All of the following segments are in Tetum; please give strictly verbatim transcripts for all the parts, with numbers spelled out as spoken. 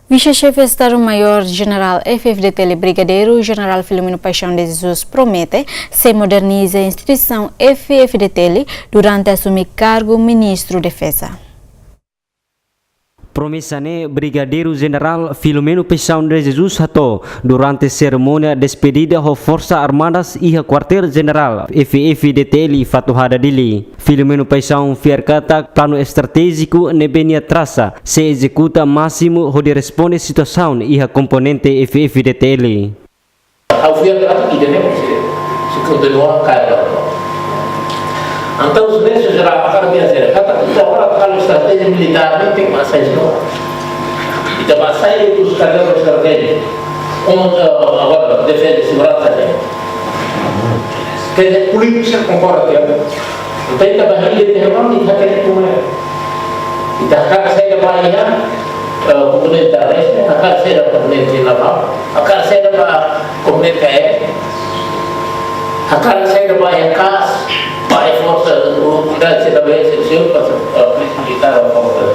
Vise-Xefe Estadu-Maiór Jenerál F-FDTL, Brigadeiru Jenerál Filomeno Paixão de Jesus, promete sei moderniza instituisaun F-FDTL durante asume kargu Ministru Defeza. Promesa ne'e Brigadeiru Jenerál Filomeno Paixão de Jesus hato'o durante serimónia despedida ho Forsa Armadas iha Kuartél Jenerál F-FDTL Fatuhada, Dili. Filomeno Paixão fiar katak planu estratéjiku ne'ebé nia trasa sei ezekuta másimu hodi responde situasaun iha komponente F-FDTL. Ha'u fiar katak ida-ne'e sei, sei kontinua kaer. Entaun, se ne'e sejera akar biasa, katak ita agora kalau estratéjia militár ne'e tenke ba sai sira. Ita ba sai husi kadeira estratéjia. Komu, eh, agora, defeza, seguransa ne'e. Quer dizer, polítiku sira konkorda tiha. Entaun, ita ba hili tiha, ita hakarak komu ne'e. Ita hakarak saida ba iha, eh, komponente terrestre, hakarak saida ba komponente navál, hakarak saida ba komponente aéreu, hakarak saida ba iha kas, ba iha forsa, unidade saida ba iha seksiaun, ba, eh, polísia militár, ba forsa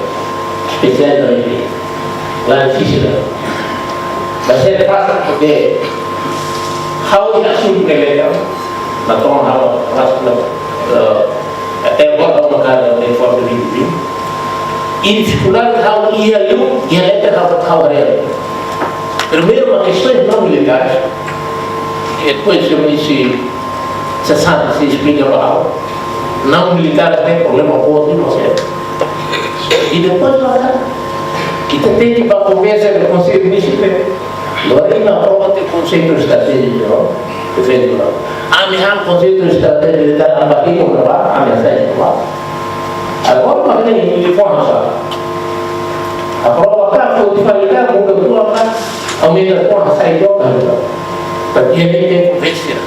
espesiál, ba iha, la difisil. Ba sai fásil, porke ha'u iha asuntu ne'e, na tona ha'u, mas, eh, até agora ha'u maka iha forsa vinte e vinte. I difikuldade ha'u iha liu, iha ne'e ha'u, ha'u real. Primeiru, mak kestaun não militares, i depois se me disse, se sabe, se esplika ba ha'u. Não militares têm problema boot, não sei. I depois, lá, ita tenke ba konversa ho Konsellu Munisipál. Agora, ita aprova tiha konseitu estratéjiku, não? Defeza, não? Ami han konseitu estratéjiku, ita amba hiko ba, ami hasai ba. Agora, mas nem informa, sabe? Aprova ka, fortifika ka, muda tua ka, aumenta tua, hasai tua ka. Para que a gente tenha convicção.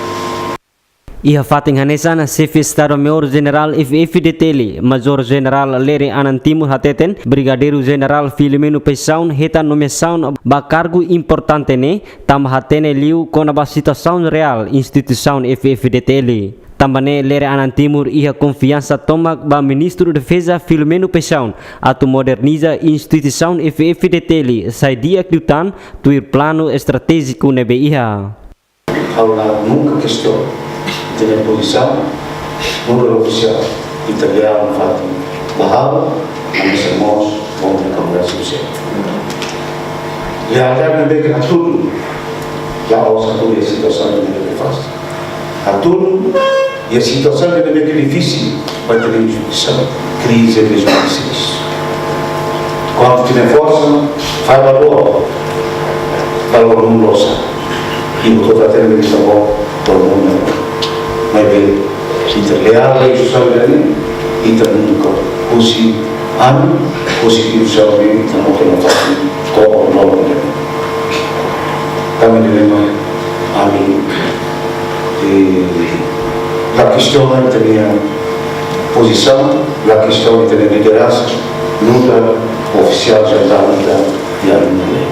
Iha fatin hanesan, Xefe Estadu-Maiór Jenerál F-FDTL, Majór Jenerál Lere Anan Timur hateten, Brigadeiru Jenerál Filomeno Paixão hetan nomeasaun ba kargu importante ne'e, tanba hatene liu kona-ba situasaun reál instituisaun F-FDTL. Tanba ne'e Lere Anan Timur iha konfiansa tomak ba Ministru Defeza Filomeno Paixão atu moderniza instituisaun F-FDTL sai di'ak liután tuir planu estratéjiku ne'ebé iha. Ha'u la nunka kestaun ita-nia pozisaun, nunka ofisiál, ita leal nafatin ba ha'u, ami sei mós, bom, de Kongresu sosiál. Lealdade ne'ebé ke hatudu, la osa hatudu iha situasaun ne'ebé ke fasil. Hatudu iha situasaun ne'ebé ke difisil, ba ita-nia instituisaun, krize dois mil e seis. Kuandu ita-nia forsa falla ba loro, ba loro mundu osan. I buat hotu-hotu ne'ebé ita halo, ba loro mundu. Maibé, ita leal ba instituisaun ne'e, ita nunka husi ami, husi instituisaun ne'e, ita nunka, nunka, ko, loro mundu. Tanba ne'e mak ami, eh, la kestaun ita-nia pozisaun, la kestaun ita-nia lideransa, nunka ofisiál jenerál ita, iha ne'e.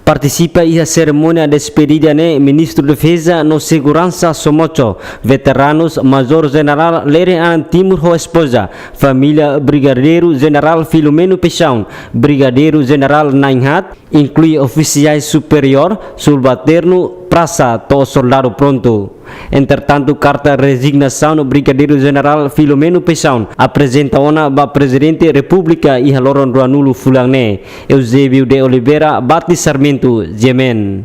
Partisipa iha serimónia despedida ne'e Ministru Defeza no Seguransa Somoco, veteranus Majór Jenerál Lere Anan Timur ho espoza, família Brigadeiru Jenerál Filomeno Paixão, Brigadeiru Jenerál Nainghat, inklui ofisiais superiór, subalternu, prasa to'o soldadu prontu. Entretantu, karta rezignasaun Brigadeiru Jenerál Filomeno Paixão aprezenta ona ba Prezidente Repúblika iha loron ruanulu fulan ne'e, Eusébio de Oliveira Batista Sarmento, G M N.